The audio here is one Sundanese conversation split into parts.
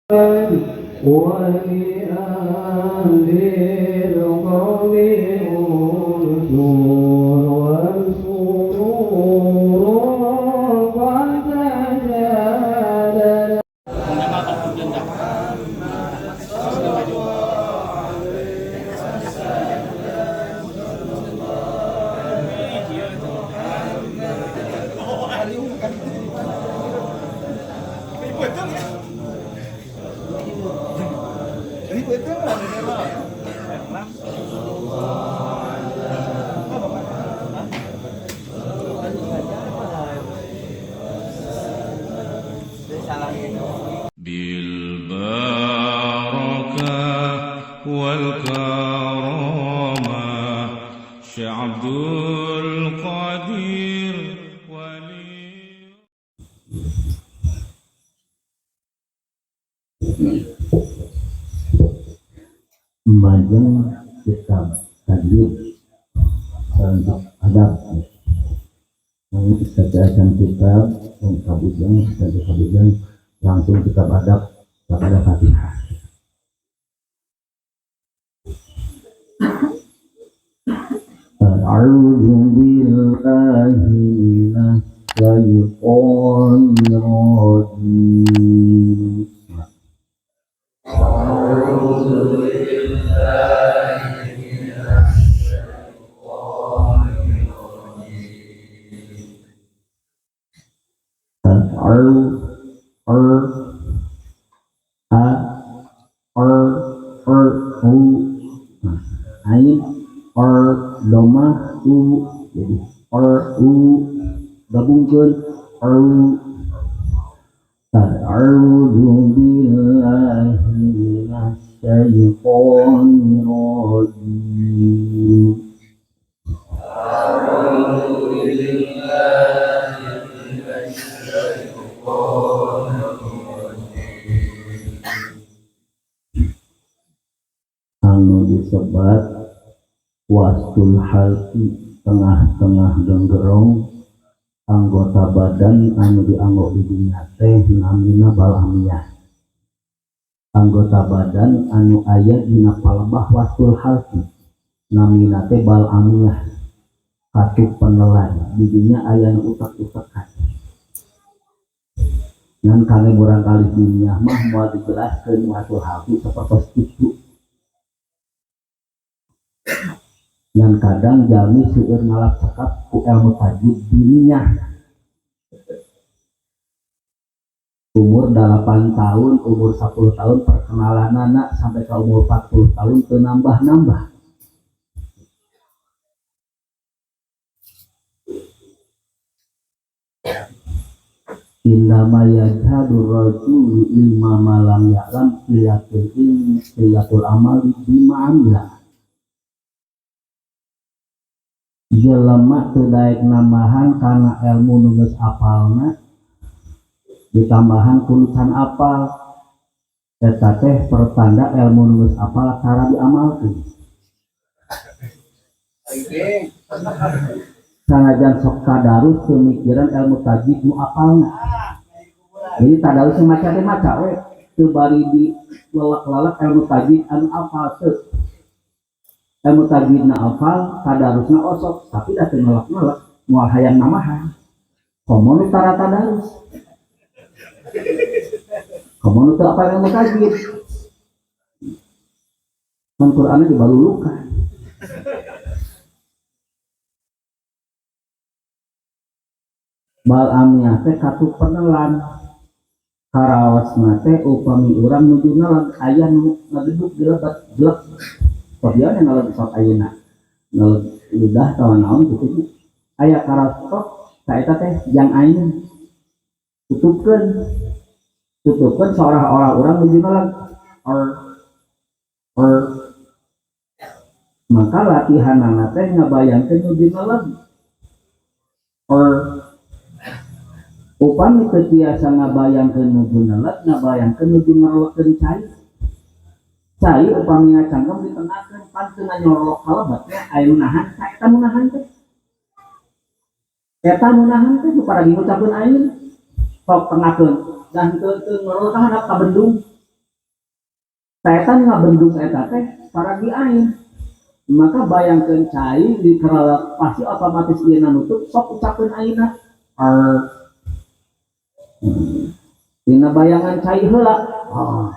ولأهل القوم النور والسرور قد تجلى. بالبركة والكرامة شيخ عبد القادر ولي. Majeng kitab tajwid untuk adab. Ini acan kitab kabujeng, kitab kabujeng langsung kitab adab kepada Fatihah. أعوذ بالله من الشيطان الرجيم. أعوذ بالله من الشيطان الرجيم. R R A R R U Ain R domah U, jadi R U gabungkeun R. أعوذ بالله من الشيطان الرجيم. أعوذ بالله من الشيطان الرجيم. Anu disebat wastul halqi, tengah-tengah genggerong anggota badan anu dianggo di dunia teh namina balamiah. Anggota badan anu aya dina palebah wastul halqi namina teh balamiah, katup penelan. Di dinya aya nu utek-utekan, ngan kami murangkalih dunia mah moal dijelaskeun wastul halqi sapertos kitu. Ngan kadang jalmi seueur ngalap cekap ku ilmu tajwid dininya. Umur 8 tahun, umur 10 tahun perkenalan anak sampai ke umur 40 tahun teu nambah-nambah. Innama yajhadu rajulu ilma ma lam ya'lam qillatul ilmi qillatul amali bima amila. Jelema teu daek nambahan kana ilmu nu geus apalna, ditambahan ku nu can apal, eta teh pertanda ilmu nu geus apal tara diamalkeun. Sanajan sok tadarus teu mikiran ilmu tajwid nu apalna. Jadi tadarus maca teh maca we, teu bari di lelek-lelek ilmu tajwid anu apal teu. Ilmu tajwidna apal, tadarusna osok, tapi da teu ngelek-ngelek, moal hayang namahan. Komo nu tara tadarus. Komo nu teu apal ilmu tajwid. Kan Qur'anna dibalulukan. Bal amiyah teh katup penelan. Karaosna teh upami urang nuju ngeleg aya nu ngageduk dilebet jelek. Sok ieu nya ngeleg sok ayeuna. Ngeleg ludah atawa naon kitu nya. Aya karaos tok ka eta teh jang aing. Tutupkeun. Tutupkeun seolah-olah urang nuju ngeleg. Or or maka latihanana teh ngabayangkeun nuju ngeleg. Or upami teu tiasa ngabayangkeun nuju ngeleg, ngabayangkeun nuju ngerelekkeun cai. Cai upami ngacangkem ditengahkeun pan teu nyorolok kalebet nya, aya nu nahan, ka eta nu nahan teh. Eta nu nahan teh nu paragi ngucapkeun aing. Sok tengahkeun, dah teu ngerolok ka handap ka bendung. Eta ngabendung eta teh paragi ain. Maka bayangkeun cai di kerala pasti otomatis ieu nutup sok ucapkeun aina. Ar. Dina bayangan cai heula. Ar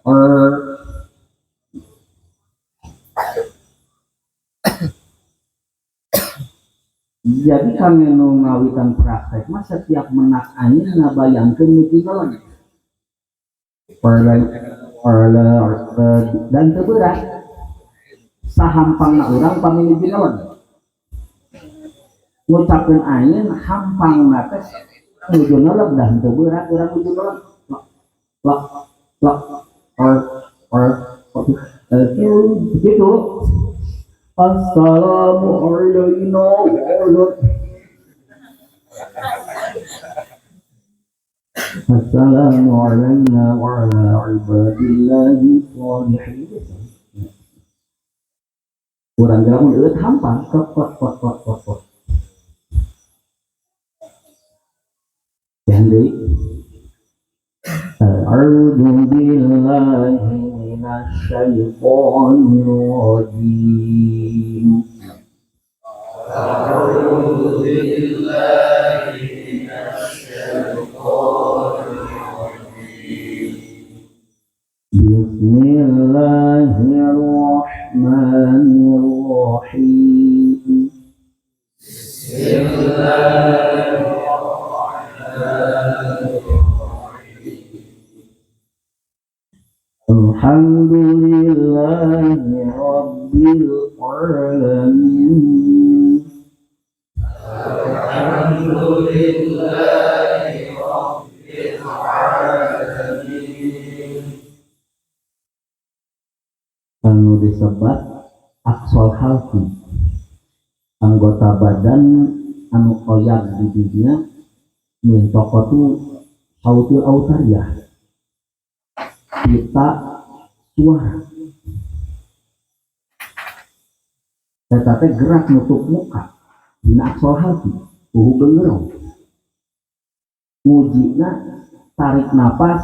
ar. Jadi kami nu ngawitan praktek mah setiap menak angin ngabayangkeun nuju ngeleg. Dan teu berat. Sahampangna urang pami nuju ngeleg. Ngucapkeun angin hampangna teh nuju ngeleg dan teu berat urang nuju ngeleg. Lek lek lek or or gitu. Assalamualaikum Assalamualaikum wa ala ibadillahi sholihin. Urang geura mun eueuh hampang kok kok kok kok kok kok. Yang deui. A'udzu billahi minasyaitonir rajim. A'udzu billahi minasyaitonir rajim. Bismillahirrahmanirrahim. Bismillahirrahmanirrahim. Alhamdulillahi rabbil alamin. Alhamdulillahi rabbil alamin. Anu disebat aksol halki, anggota badan anu oyag di dunia mintokotu sautil autariyah, pita suara. Eta teh gerak nutup muka dina aksol halki, puhu gengerong. Mujina tarik napas,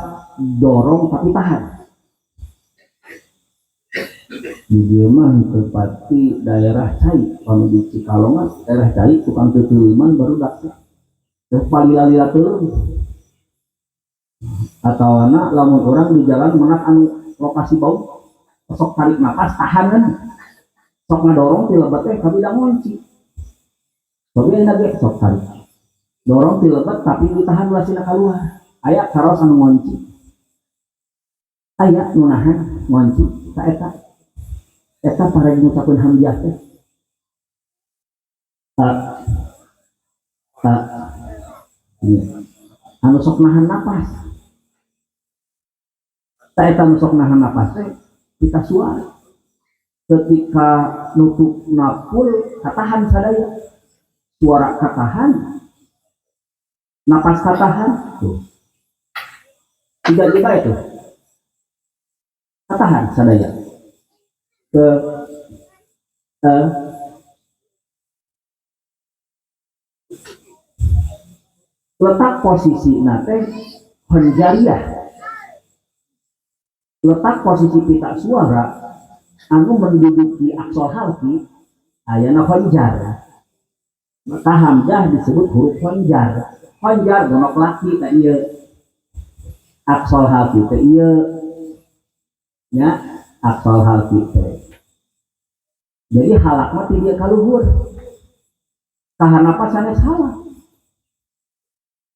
dorong tapi tahan. Di dieu mah teu pati daerah cai, pami di Cikalongan daerah cai tukang teuteuman baru dak teh. Teh palila-lila teuleum. Atawana lamun urang di jalan menak anu lokasi bau sok tarik napas tahan kan. Sok ngadorong ti lebet teh kabida ngunci. Tapi enak ge sok tarik. Dorong ti lebet tapi ditahan ulah kaluar. Aya karaos anu ngunci. Aya nu nahan ngunci ta eta. Eta parek ngucapkeun hamzah teh. Ta ta iya. Anu sok nahan napas. Ta eta anu sok nahan napas teh kita suara. Ketika nutup napul katahan sadaya. Suara katahan, napas katahan tuh. Tiba-tiba itu katahan sadaya. Ke letak posisi nate honjariah, letak posisi pita suara anu menduduki aksol halki ayana honjar. Maka hamzah disebut huruf honjar. Honjar gonok laki teh ieu. Aksol halki teh ieu nya, aksol halki teh. Jadi halak mah ti dieu ka luhur. Tahan apa sanes halak.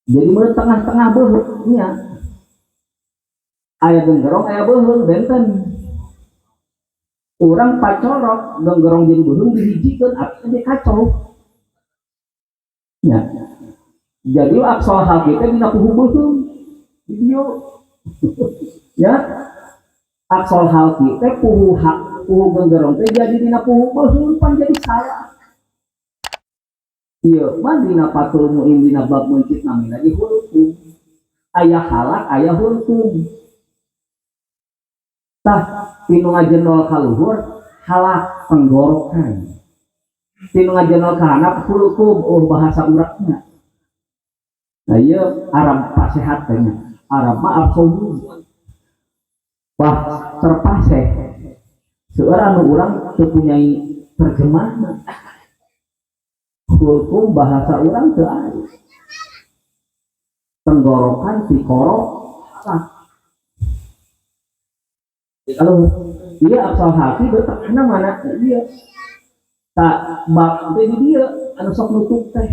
Jadi mun tengah-tengah beuheung nya. Aya genggerong aya beuheung benten. Urang pacorok genggerong jeung beuheung dihijikeun atuh jadi kacau. Nya. Jadi aksol halki teh dina puhu beuheung di dieu. Ya. Aksol halki teh puhu hak puhu genggerong teh jadi dina puhu beuheung pan jadi salah. Ieu mah dina Fathul Muin dina bab meuncit namina di hulkum. Aya halak aya hulkum. Tah tinu ngajenol ka luhur halak tenggorokan. Tinu ngajenol ka handap hulkum, oh bahasa urakna. Nah ieu Arab pasehat teh nya. Arab mah absolut. Wah, terpase. Seueur anu urang teu punyai terjemahan. Hukum bahasa urang teu aya. Tenggorokan tikorok salah. Kalau iya aksal hati bertengahna mana? Iya. Tak bak teh di dieu anu sok nutup teh.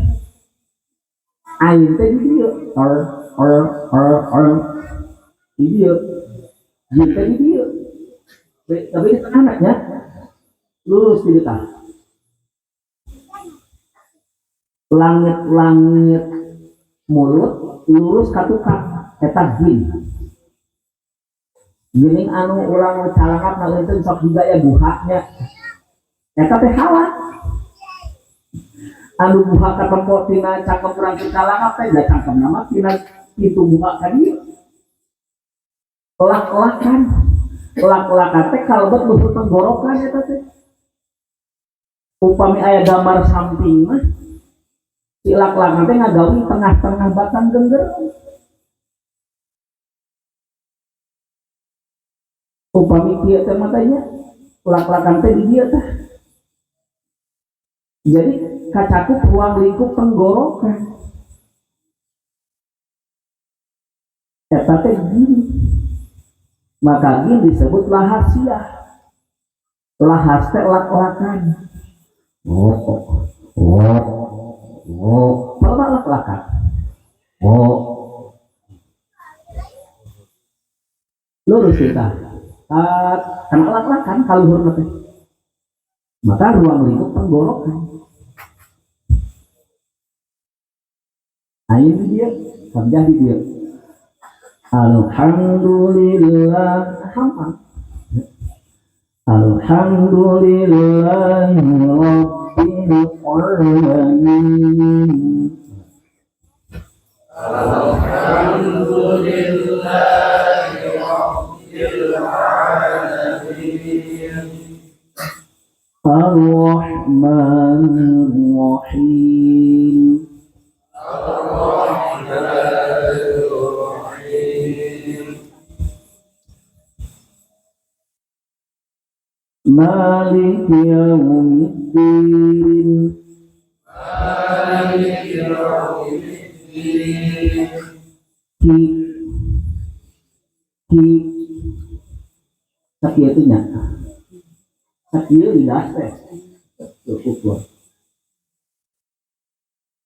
Ain teh di dieu. R R R R di dieu. Jin teh di dieu. Tapi di tengahna nya lurus di dieu. Langit-langit mulut lurus ka tukang eta jin. Geuning anu urang calangap na leuteun sok juga ya buhanya. Eta teh halak. Anu buha katempo tina cangkem urang teu calangap teh da cangkemna mah tina pintu buha ka dieu. Lak-lakan. Lak-lakan teh kalebet luhur tenggorokan eta teh. Upami aya gambar samping mah si lak-lakan teh ngagawi tengah-tengah batang gengger. Upami kieu teh matanya lak-lakan teh di dieu teh. Jadi kacakup ruang lingkup tenggorokan. Eta teh gini. Maka gini disebut lahasiah. Lahas teh lak-lakan. Oh, oh, oh, oh. Kalau lak-lakan. Oh. Lurus kita. Karena lak-lakan kalau hormat teh. Maka ruang lingkup tenggorokan. Ain di dia, kerja di dia. Alhamdulillah, alhamdulillah rabbil alamin. Alhamdulillah rabbil alamin. Ar-Rahmanir Rahim. Ar-Rahmanir Rahim. Maliki yaumiddin. Maliki yaumiddin. Ki ki sakieu teh nya. Sakieu lidah teh. Ukur.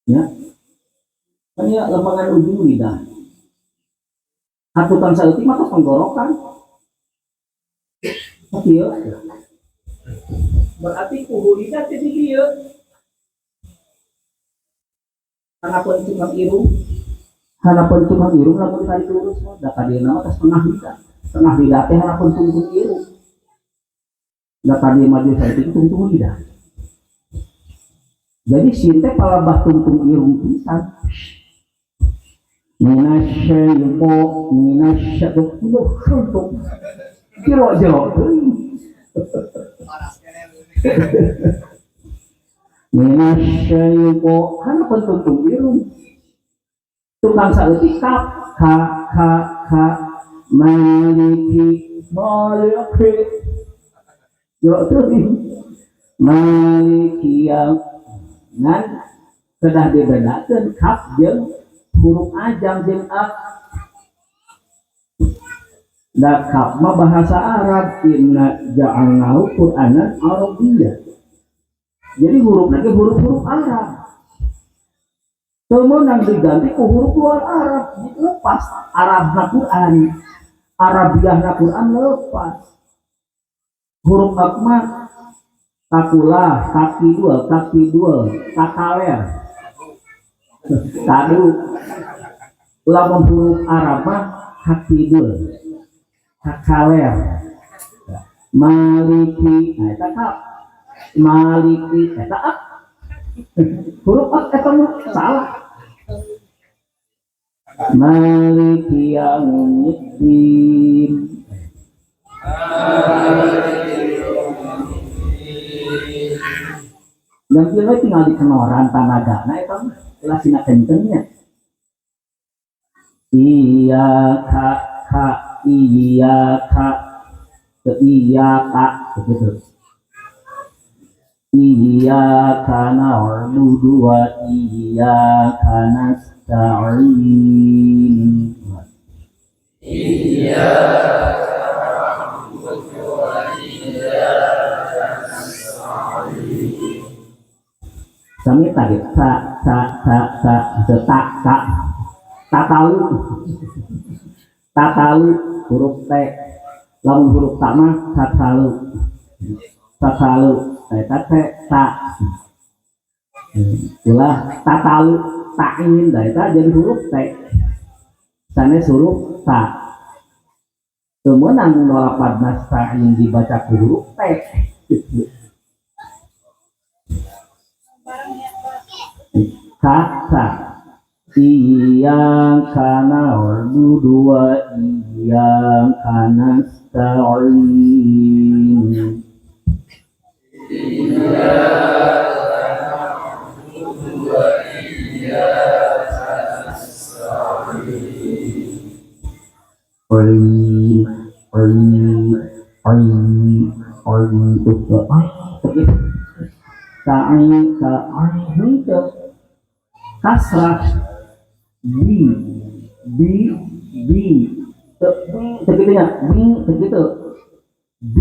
Ya. Kan ya lembangan ujung lidah. Atukan saeutik mah tos tenggorokan. Sakieu. Berarti kuhu lidah teh di dieu. Hanapeun tukang irung. Hanapeun tukang irung lamun ditarik lurus mah da ka dieu mah tos tengah lidah. Tengah lidah teh hanapeun tungtung irung. Da ka dieu mah saeutik tungtung lidah. Jadi sin teh palabah tungtung irung pisan. Minasyaiqo minasyaiqo jero-jero teuing. Minasyaiqo hanapeun tungtung irung. Tukang saeutik kap ka ka ka maliki maliki jero teuing. Maliki ngan kedah dibedakeun kaf jeung huruf ajam jeung ak. Da kaf mah bahasa Arab, inna ja'alnahu Qur'anan Arabiyya. Jadi hurufna ge huruf-huruf Arab. Teu meunang diganti ku huruf luar Arab, dilepas Arabna Qur'an. Arabiahna Qur'an lepas. Huruf ak mah kakulah, kaki dua, kakaler. Kadu. Lamun huruf Arab mah kaki dua, kakaler. Maliki, nah eta kap. Maliki eta ak. Huruf ak eta mah salah. Maliki yaumiddin. Dan kita tinggal di kenoran tanagana eta mah ulah sina kencengnya. Iya ka ka iya ka Ke iya ka begitu. Iyyaka na'budu wa iyyaka nasta'in. Iyyaka na'budu wa iyyaka nasta'in. Sami tadi ta ta ta ta ta ta tatalu tatalu huruf T, lamun huruf ta mah tatalu tatalu eta T ta ulah tatalu ta'in da eta jadi huruf T sanes huruf ta. Teu meunang nolapad nasta'in dibaca ku huruf T. Ka ta iyyaka na'budu wa iyyaka nasta'in. Iyyaka na'budu wa iyyaka nasta'in. Ain ain ain ain ta'in ta'in kasrah b b b segitunya b segitu b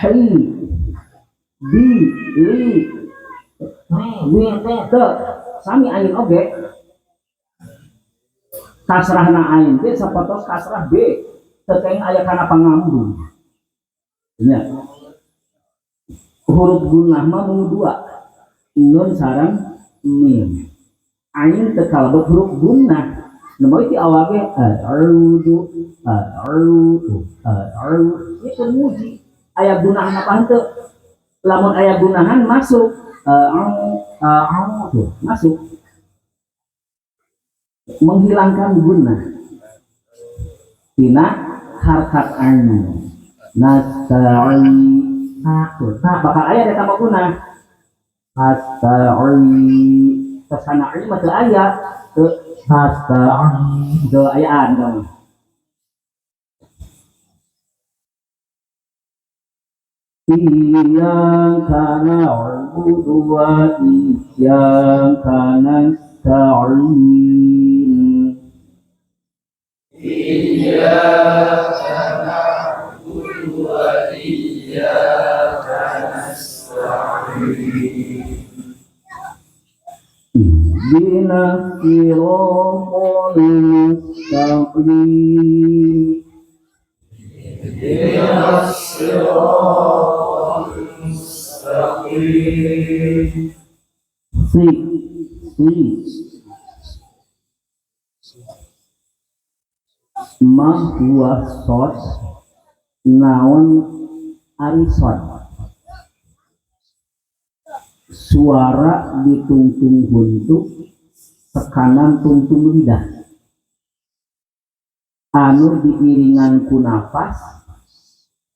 hi b li b t sami ain oge kasrahna ain b sapertos kasrah b teu aya kana pangambung nya. Huruf gunnah mah mung dua, nun sareng mim. Ain teu kalebet huruf gunnah. Nu bae ti awal ge a'udzu a'udzu a'udzu ieu keur muji aya gunahan apa henteu? Lamun aya gunahan masuk a'udzu masuk menghilangkan gunnah tina harkat ain. Nasta'in nah, bakal aya eta mah gunnah. Nasta'in tasana ain mah teu aya teu nasta'in teu ayaan kamu. Iyyaka na'budu wa iyyaka nasta'in. Iyyaka na'budu wa iyyaka nasta'in. Ihdinas siratal mustaqim. Ihdinas siratal mustaqim. Si si ma huwa shad naon ari shad suara ditungtung huntu tekanan tungtung lidah anu diiringan ku nafas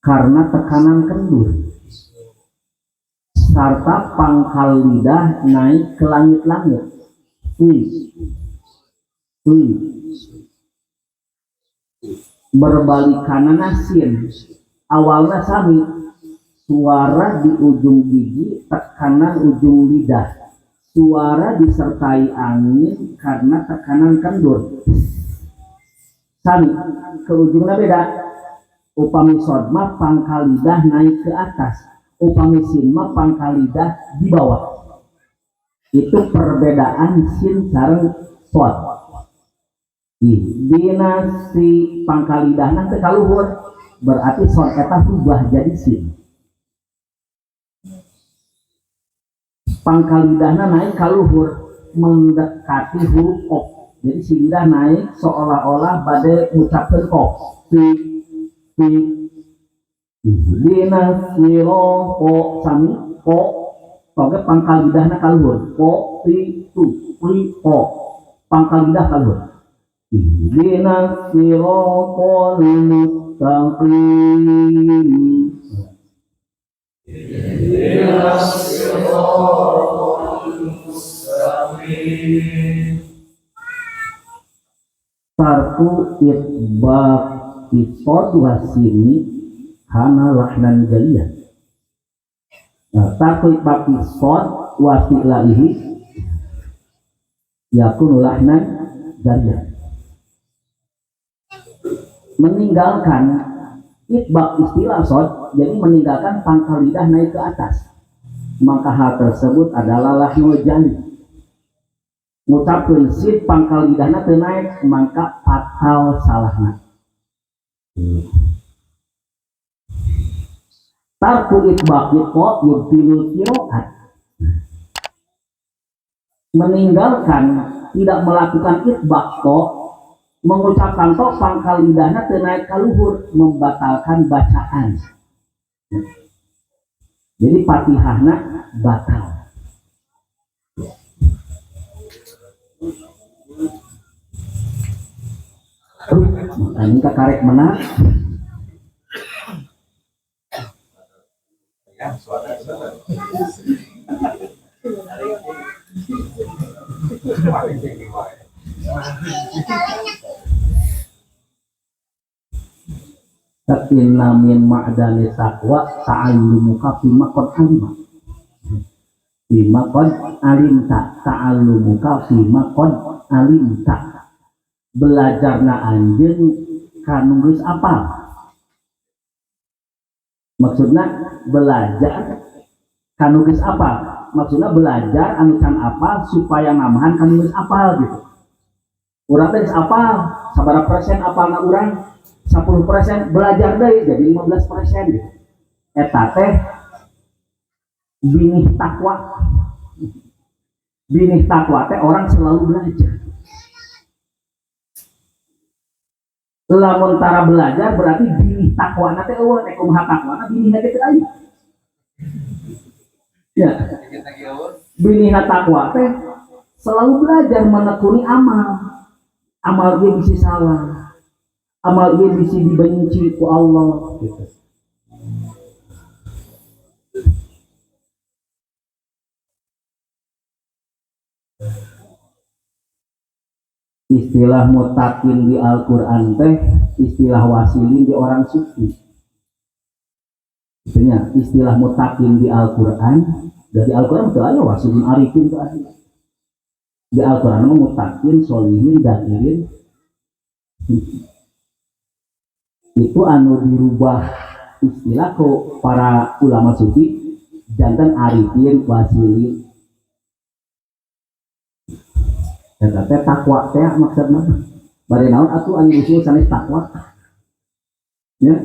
karena tekanan kendur sarta pangkal lidah naik ke langit-langit. Berbalikanana sin awalna sami suara di ujung gigi tekanan ujung lidah suara disertai angin karena tekanan kendur sami ke ujungnya beda. Upami shad mah pangkal lidah naik ke atas, upami sin mah pangkal lidah di bawah. Itu perbedaan sin sareng shad. Dina si pangkal lidahna teu kaluhur berarti shad eta rubah jadi sin. Pangkal lidahna naik kaluhur mendekati huruf qaf. Jadi si lidah naik seolah-olah bade ngucapkeun qaf. Si si dina siroko sami ko oge pangkal lidahna kaluhur ko ti tu li ko pangkal lidah kaluhur. Dina siroko mustaqim. Dina siroko mustaqim. Tarku itbaq isod wasini Kana lahnan jaliyan. Nah, tarku itbaqi shad wa istilaihi yakunu lahnan jaliyan. Meninggalkan itbaq istilah shad, jadi meninggalkan pangkal lidah naik ke atas, maka hal tersebut adalah lahnul jali. Ngucapkeun sid pangkal lidahna teu naik, maka fatal salahna. Tarku itbaqi qa yubtilul qiraat. Meninggalkan, tidak melakukan itbaq qa, mengucapkan to pangkal lidahna teu naik ka luhur, membatalkan bacaan. Jadi Fatihahna batal. Makanya kakarek menang. Inna min ma'dani taqwa ta'allumuka fima qad alima. Fima qad alimta, ta'allumuka fima qad alimta. Belajarna anjeun kanu geus apal. Maksudna belajar kanu geus apal. Maksudna belajar anu can apal supaya namahan kanu geus apal gitu. Urang teh geus apal, sabaraha persen apalna urang? 10% belajar deui jadi 15% gitu. Eta teh binih takwa. Binih takwa teh orang selalu belajar. Lamun tara belajar berarti binih takwana teh eueuh, nek kumaha takwana binihna teh teu aya. Ya. Binihna takwa teh selalu belajar menekuni amal. Amal ieu bisi salah. Amal ieu bisi dibenci ku Allah gitu. Istilah mutakin di Al-Quran teh istilah wasilin di orang sufi. Maksudnya istilah mutakin di Al-Quran, dari Al-Quran itu aja wasilin arifin itu aja. Di Al-Quran mah mutakin, solihin, dakirin. Itu anu dirubah istilah ke para ulama sufi jantan arifin, wasilin. Eta teh takwa teh maksudna. Bari naon atuh anu usul sanes takwa. Ya.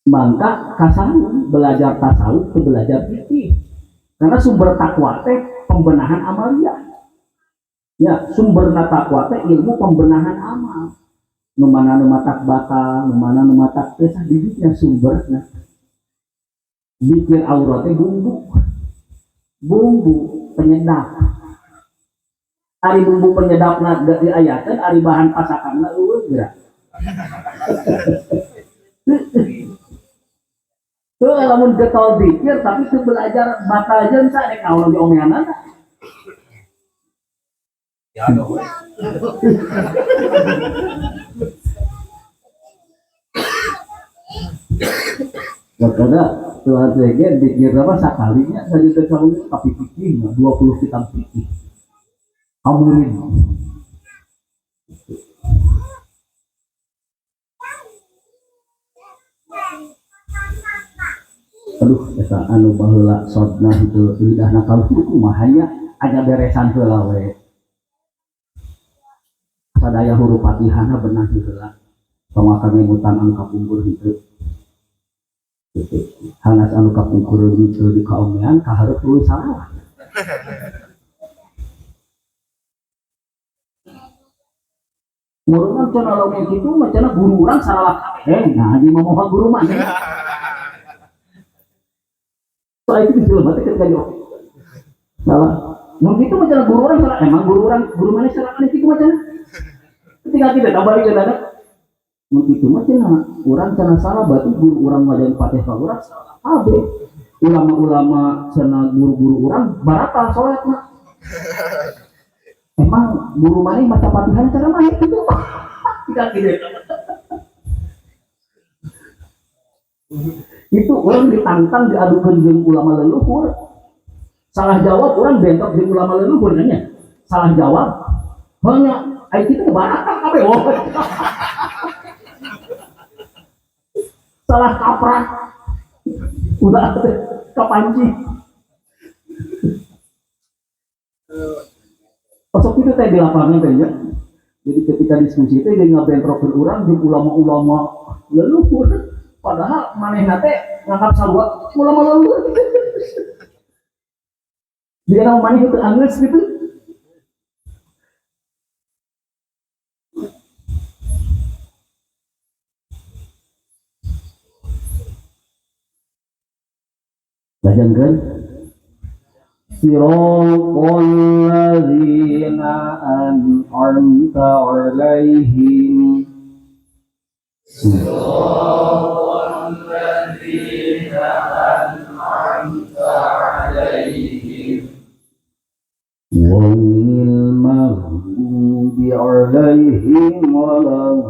Mangka kasawuf, belajar tasawuf ke belajar fikih. Karena sumber takwa teh pembenahan amalia. Ya, sumberna takwa teh ilmu pembenahan amal. Nu mana nu matak batal, nu mana nu matak teh bibitnya sumberna. Zikir aurat teh bumbu. Bumbu penyedap. Ari bumbu penyedapna diayakeun, ari bahan pasakanna eueuh geura. Tuh lamun getol zikir tapi teu belajar batal jeung sa rek naon diomeanana. Ya aduh. Kada Tuhan sege dikir apa sakalinya saja teh kamu tapi fikih 20 kitab fikih. Kamurin. Aduh, eta anu baheula sodna henteu lidahna kaluhur kumaha nya aya beresan heula we. Sadaya huruf Fatihahna benah heula. Pamakan ngemutan anu kapungkur henteu. Hanas anu kapungkur henteu di kaomean kahareup tuluy salah. Murunan cenah lamun kitu mah cenah guru urang salah kabeh. Nah, di momohon guru mah. Soal itu disuruh berarti ketika jawab. Salah. Mun kitu mah cenah guru urang salah. Emang guru urang guru mana salah kan kitu mah cenah. Ketika kita tambah ke dada. Mun kitu mah cenah urang cenah salah berarti guru urang ngajarin Fatihah ka urang salah kabeh. Ulama-ulama cenah guru-guru urang barakah salat mah. Emang guru mana maca Fatihah cara mah kitu. Tidak tidak. Itu orang ditantang diadukeun jeung ulama leluhur. Salah jawab orang bentrok jeung ulama leluhur kan ya. Salah jawab. Hanya ai kitu barakah kabeh. Oh. Salah kaprah. Udah kepanci. Pasok itu teh di lapangan teh nya. Jadi ketika diskusi teh dia ngabentrokeun urang jeung ulama-ulama leluhur. Padahal manehna teh nganggap sarua ulama leluhur. Jika nama maneh itu anggeus gitu. Lajengkeun siratal ladzina an'amta 'alaihim. Siratal ladzina an'amta 'alaihim. Ghairil maghdubi 'alaihim waladdallin.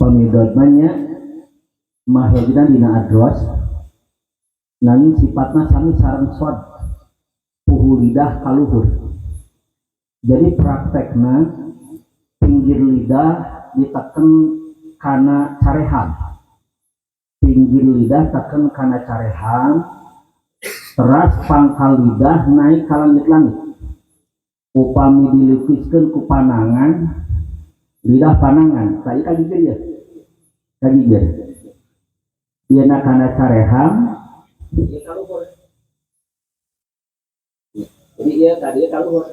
Pamidot banyak mahlukna dina adros nanging sifatna sami sareng sod puhu lidah kaluhur. Jadi praktekna pinggir lidah diteken kana carehan, pinggir lidah teken kana carehan, teras pangkal lidah naik ka langit-langit. Upami dilukiskeun ku panangan, lidah panangan, saya kagigir ya, kagigir. Ieu na kana carehan, ieu kaluhur. Jadi ieu tadi kaluhur.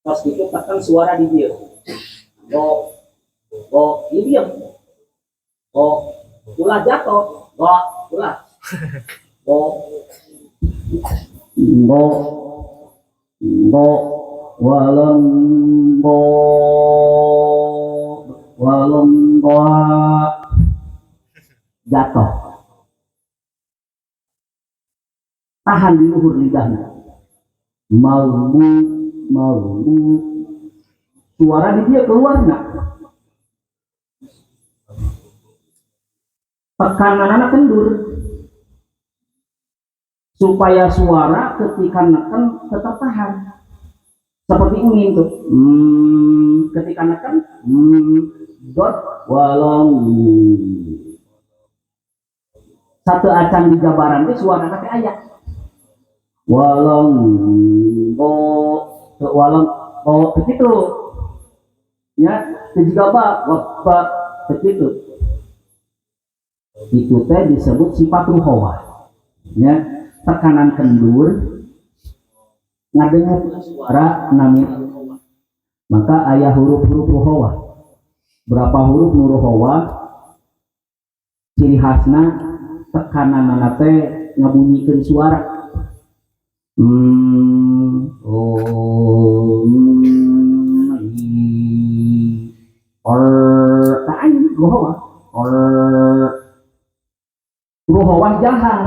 Pas gitu tekan suara di dieu. Go, go, ieu diam. Go, ulah jatuh, go, ulah. Go, go, go, waleng go, waleng go, jatuh. Tahan di luhur lidahnya. Malu, malu. Suara di dia keluar nggak? Tekanan anak kendur. Supaya suara ketika neken tetap tahan. Seperti ini tuh. Ketika neken, dot walong. Satu acan di jabaran itu suara kata ayat. Walong go, walong go begitu. Ya, itu juga ba, ba begitu. Itu teh disebut sifat ruhawah. Ya, tekanan kendur ngadengar suara nami. Maka ayah huruf-huruf ruhawah. Berapa huruf nuruhawah? Ciri khasna tekanan teh ngabunyikeun suara. Oh, i, or, tain, ruhawah, or, ruhawah jahar.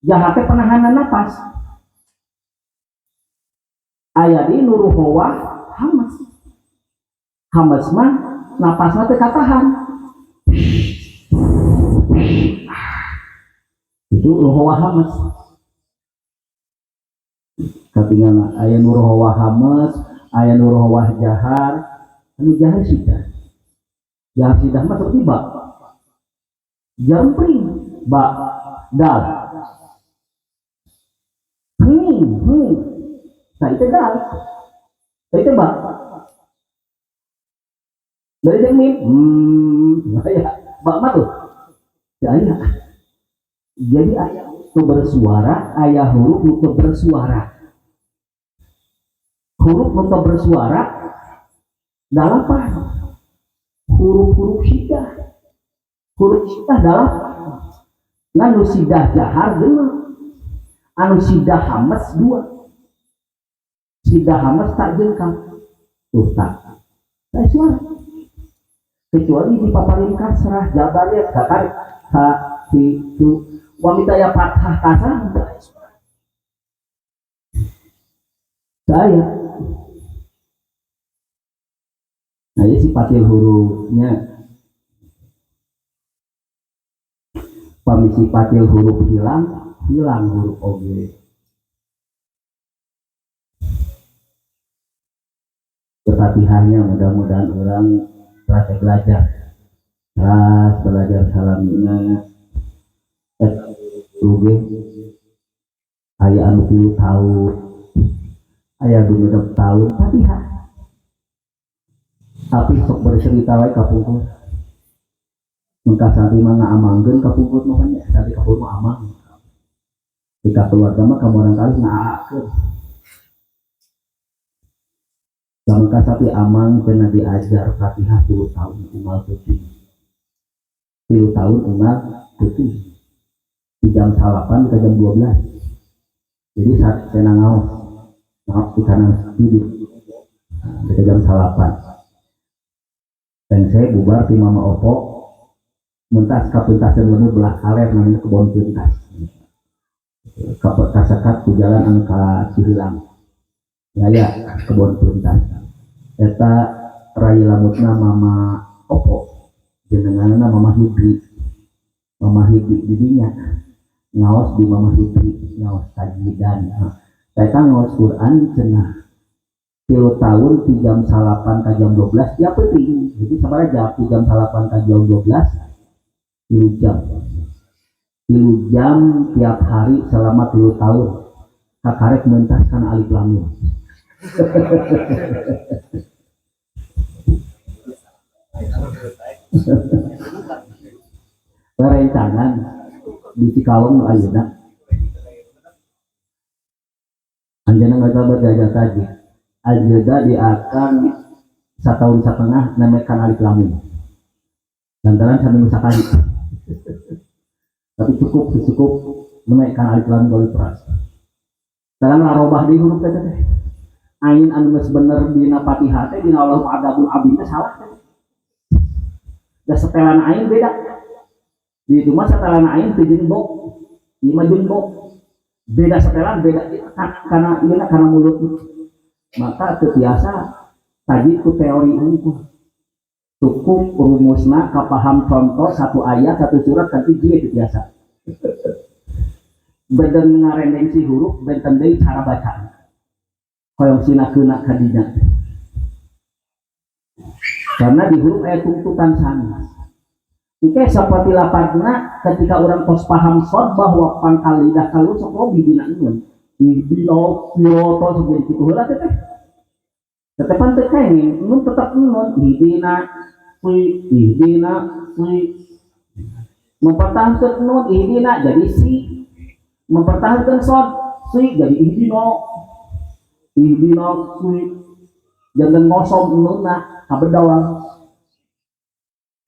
Jahar teh penahanan napas. Aya di nuruhawah hamas. Hamas mah napasna teh katahan. Itu ruhawah hamas. Katingalna aya nuruhawah hamas, aya nuruhawah jahar. Anu jahar sidah. Jahar sidah mah seperti ba. Jampring ba dal. Nah itu dal. Nah itu ba. Dari yang mim, ya, ba mah tuh. Ya, ya. Jadi ayah itu bersuara, ayah huruf itu bersuara. Huruf itu bersuara dalapan. Huruf-huruf sidah. Huruf sidah dalapan. Anu sidah jahar genep. Anu sidah hamas dua. Sidah hamas tak jengkal. Tuh tak. Teu suara. Kecuali di paparin kasrah jabarnya kakar ka si tu wanita ya fathah kasrah saya. Nah ini sifatil hurufnya. Pami sifatil huruf hilang, hilang huruf oge. Berfatihahnya mudah-mudahan orang terasa belajar, terus belajar salamina. Oge aya anu 3 tahun, aya 2 tahun Fatihah. Tapi sok bercerita wae kapungkur. Mun ka santri mah ngaamangkeun kapungkur mah nya, santri kapungkur mah amang. Jika keluarga mah kamu orang kali ngaakeun. Lamun ka santri amang cenah diajar Fatihah 3 tahun unggal peuting. 3 tahun unggal peuting. Di jam 8 ke jam 12. Jadi saat cenah ngaos, ngaos di kanan bibir. Nah, di jam 8. Dan saya bubar di Mama Opo mentas kapuntasan lemur belah kaler namanya kebon pintas. Kasekat di jalan anu ka Cihilang. Ya ya kebon pintas. Eta rai lamutna Mama Opo jenenganna Mama Hidri. Mama Hidri didinya ngaos di Mama Hidri ngaos tajidan. Nah, eta ngaos Quran cenah 3 tahun di jam 8 ka jam 12 tiap peuting. Jadi sabaraha jam di jam 8 ka jam 12 3 jam. 3 jam tiap hari selama 3 tahun. Kakarek mentas kana alif lam mim. Perencanaan di Cikalong nu ayeuna. Anjeunna ngajabat diajar tadi. Ajeuna di akang satahun setengah namekan alif lam mim. Lantaran saminggu sakali. Tapi cukup menaikkan alif lam mim peras. Sekarang larobah di huruf teh teh. Ain anu geus bener dina Fatihah teh dina Allahu adabul abim teh salah teh. Da setelan ain beda. Di itu mah setelan ain teh jeung bo. Ieu mah jeung bo. Beda setelan beda karena ieu karena mulut. Maka teu biasa tadi ku teori unggul. Cukup rumusna kapaham contoh satu ayat satu surat kan itu teu biasa. Beden ngarendeng si huruf benten deui cara bacaan. Hoyong sina keuna ka dinya. Karena di huruf aya tuntutan sanes. Oke, seperti lapatna ketika orang tos paham sod bahwa pangkal lidah kalau sok lobi dina nun. Dilo piroto sok jadi kitu heula teh teh. Tetepan teh kenging, nun tetep nun ihdina si ihdina si. Mempertahankan nun ihdina jadi si. Mempertahankan sod si jadi ihdino. Ihdina si. Jangan ngosom nunna kabedol.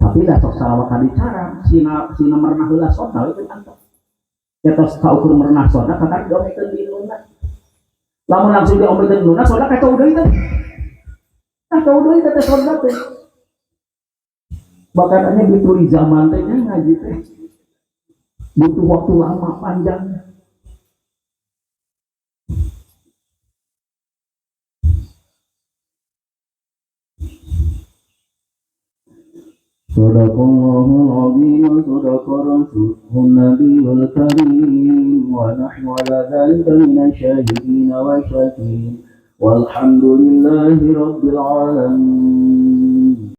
Tapi dah sok sarawak dicarang sina merenah heula sod we teh antos. Ketos kaukur merenah soda kakak diomekeun di nunna. Lamun langsung diomekeun nunna soda kacau deui teh. Kacau deui teh soda teh. Bahkan nya dituri zaman teh nya ngaji teh. Butuh waktu lama panjang. Sadaqallahul azim wa sadaqa rasuluhun nabiyul karim wa nahnu ala dzalika minasy syahidin wa syakirin walhamdulillahi rabbil alamin.